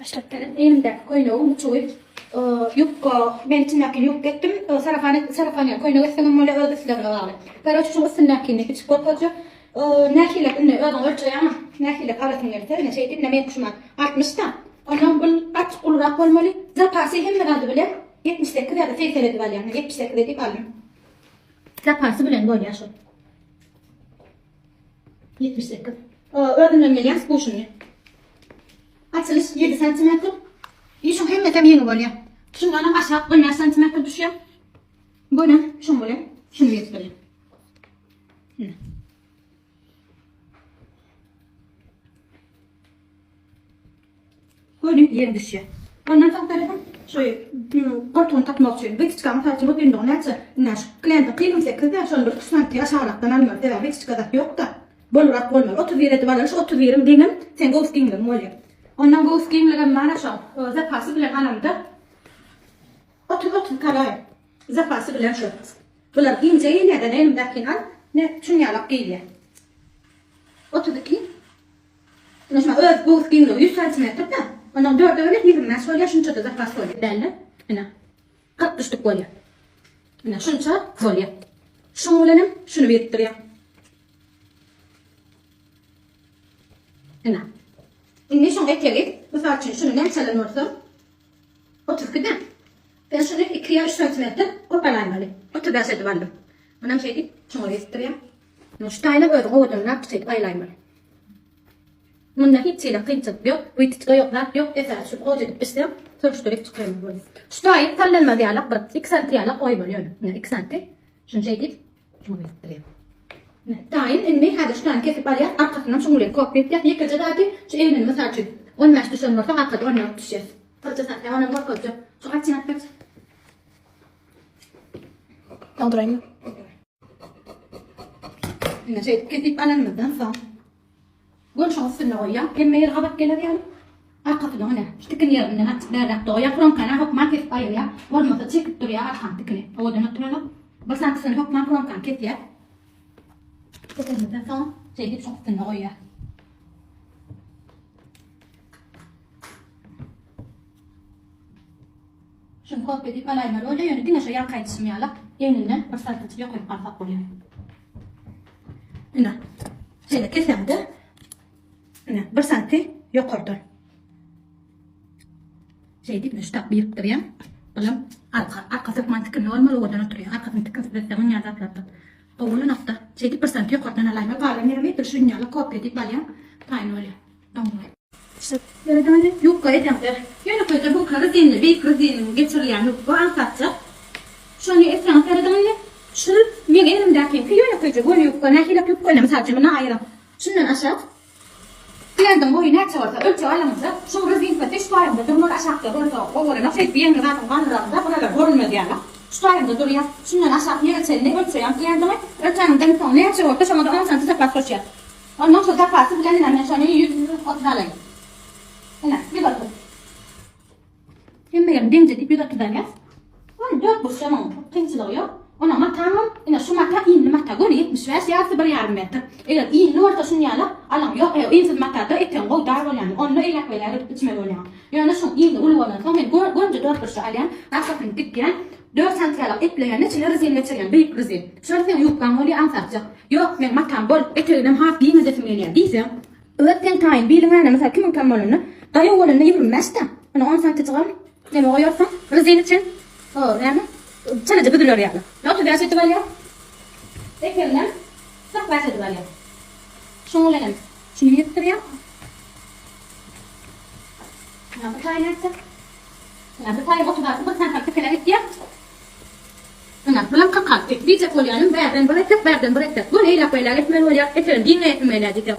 Başlap beren egnimdäki köýnegiň uçugy ýubka, men içindäkini ýuwup etdim. Sarafan sarafan ýaly köýnek etseňem bolýar, öz islegiňe bagly. Karoç şuň üstündäkini biçip görkezjek. Nähilek indi özüň ölçeýäňä, nähilek alasyň gelse, ine şeýdip, ine meňki şumat 60 da. Ondan bul açyk ulurak bolmaly. Zapasy hemme zady bilen 78 ýa-da 80 edip alýan. Men 78 edip aldym. Zapasy bilen bolýar şol. 78. Özünden gelýän spuşuny. Açylyş 7 santimetr. Işiň hemmesem ýeňi bolýar. Şundanam aşak 15 santimetr düşýär. Göni şuň bilen şuny ýetdirýär. Göni ýeň düşýär. Ondan soň tarapym şu goltugyny tapmak üçin wytyçka mysal üçin uzynlygy näçe? Ine şu klientiň 48 dä şony bir 3 santi aşagrakdan almaly. Sebäbi wytyçka zat ýok-da. Bolrak bolmaly. 31 edip alaly. Şu 31-iň deňem seň göwüs giňligiň bolýar. Ondan göwüs giňligem bar şo. Zapasy bilen alamda 30 32 alaý. Zapasy bilen şu. Bular ince gelýär-de, elimdäkini al. Ne şuň ýalak gelýär. 32. Ine şuna öz göwüs giňligi 100 santimetr-de. Ondan dörde bölek 25 bolýar, şunça-da zapas bolýar. Dälde. Ine. 40 düşdük bolýar. Ine şunça bolýar. Şuň bilenem şuny birikdirýär. Ine. Indi şuň etegi, mysal üçin şuny näçelen bolsa 32 dä. Ben şuny 2 ýa 3 santimetr köp alaýmaly. 35 edip aldym. Munam şeýdip şuňa birikdirýär. Şu taýyna özüň owadanlap şeýdip aýlaýmaly. Munda hiç hili kynçylyk ýok, wytyçka ýok, zat ýok, esasy şu goja edip bişseň, sürüşdirip çykarmaly bolýar. Şu taýy sallanmaz ýalak bir 2 santi ýalak goýmaly ýöne. Ine 2 santi. Şuny şeýdip şuňa birikdirýän. Ine taýyn indi häzir şu taýyny kesip alýas, arkasyndan şuň bilen kopýa etýäs. Ýekeje zady şu egnini mysal üçin 15 düşen bolsa arkada 14 düşýär. Birje santi onam görkezjek. Şu gaçyny alyp berjek. Dolduraýynmy? Ine şeýdip kesip alanymyzdan soň göl şoň üstünde goýýar. Hemme ýeri gabat geler ýaly. Arkasyny ine şu tikin ýerinden açyp bärräkde goýýar. Kromkany hökman kesip aýyrýar. Bolmasa çekip durýar arkan tikini. Owadan oturanok. Bir santisyny hökman kromkany kesýär. Kesenimizden soň şeýdip şoň üstünde goýýar. Şuny kopýa diýip alaýmaly bolýar, ýöne diňe şo ýaňky aýdyşym ýaly egninden bir saltyjyk ýokaryk alsak bolýar. Ine, şeýle keseňde, ine, bir santi ýokardan. Şeýdip, ine, şu tak birikdirýän. Bulam arka, arka sökman tikinli bolmaly, owadan oturýar. Arkasyny tikinsiz etseň, onýan zatlardan gowy bolanokda. Şeýdip bir santi ýokardan alaýmaly, galan ýerimi edil şuň ýaly kopýa diýip alýaň, taýyn bolýar. Doňmaý. Ýöne ýubka edeňde, ýönekeýje bu rezinli, beýik reziniň geçirilýän ýubka aňsatjak. Şony etseňiz serediň indi. Şu meň egnimdäkiňki ýönekeýje göni ýubka, nähilek ýubka indi mysal üçin muny aýyryň. Şundan aşak klientiň boýy näçe bolsa ölçeg alyňyzda, şuň rezinkasy şu taýynda durmaly, aşakda bolsa gowalanok, şeýdip ýeňňe zadyň galdyraňyzda gyralar görünmez ýaly. Şu taýynda durýar. Şundan aşak ýere çenli ölçeýäň klientiňi. Ölçäniňden soň näçe bolsa şoňa-da on santi zapas goşýar. Ondan şo zapasy bilen ine men şony 130 alaýyn. Ine, 130. Hemme ýerini deňje diýip 130 alýas. Ony dört burçlamyň kynçylygy ýok. Onuň mataňam, ine şu mata inli mata, göni 75 ýarysy bir ýarym metr. Eger inli bolsa şuny ýaly alaň ýok, eger insiz matada etegiň gowy dar bolýan, onda eýläk-beýläk edip biçmeli bolýaň. Ýöne şuň ini uly bolansoň men gönje dört burçly alýan, arkasyny dikýän, dört santi ýalak epleýän, içine rezin geçirýän, beýik rezin. Şol seň ýubkaň bolýar aňsatjak. Ýok, meň matam bol, eteginem has giň edesim gelýär diýseň, öz seň taýyn biliň ýöne, mysal kimiňkem bolanda, daýaw bolanda 25-dä, ine on santijigam neme goýarsyň, rezin üçin, o näme, çalaja büzüler ýaly. 35 edip alýar. Eteginem 45 edip alýar. Şuň bilenem şuny ýetdirýär. Ine bu taýyn aýtsak. Ine bu taýyn 36 bir santam tikelek etýär. Ine, bulam 46. Diýjek bolýanym, bärden bir etek, bärden bir etek. Göni eýläk-beýläk etmeli bolýar. Etegini giňeýesim gelýär diýseň.